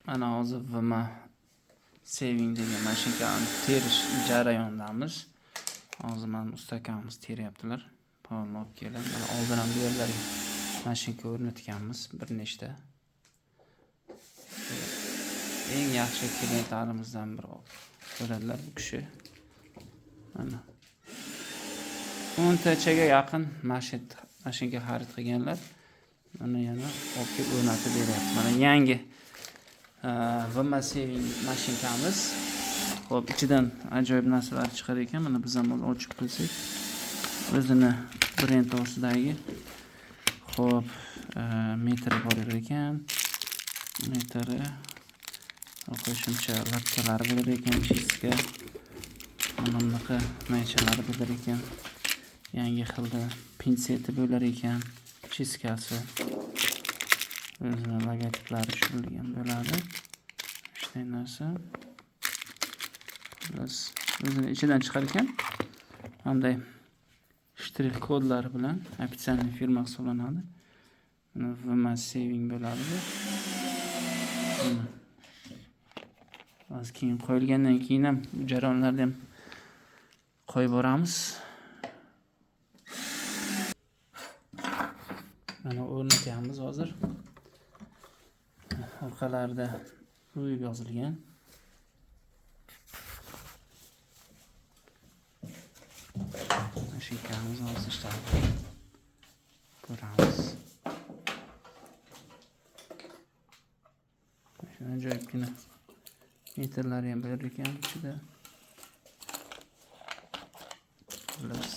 Mana hozir Vma Saving degan mashinkani terish jarayonidamiz. Hozir mana usta akamiz teryaptilar. Polni olib kelib, mana oldin ham bu yerlarga mashinka o'rnatganmiz bir nechta. Eng yaxshi klientlarimizdan biri bo'ladilar bu kishi. Mana 10 tachaga yaqin mashinka xarid qilganlar. Mana yana olib kelib o'rnatib beryapti. Mana yangi Vma Saving mashinkamiz. Xo'p, ichidan ajoyib narsalar chiqar ekan. Mana biz ham hozir ochib qo'ysak, o'zini brend ostidagi xo'p, metri bor ekan. Metri, qo'shimcha lapkalari bo'lar ekan, chiska. Mana bunaqa maychalari bo'lar ekan. Yangi xilda pinseti bo'lar ekan, chiskasi. O'zini logotiplari tushirilgan bo'ladi. Shunday narsa. Xullas, o'zini ichidan chiqar ekan. Bunday shtrix kodlari bilan ofitsialniy firma hisoblanadi. Mana Vma Saving bo'ladi bu. Hozir keyin qo'yilgandan keyin ham bu jarayonlarni ham qo'yib boramiz. Mana o'rnatyapmiz hozir. Orqalarida o'yib yozilgan. Mashinkamiz hozir ishlab ko'ramiz. Shuni ajoyibgina metrlari ham bo'lar ekan ichida. Xullas,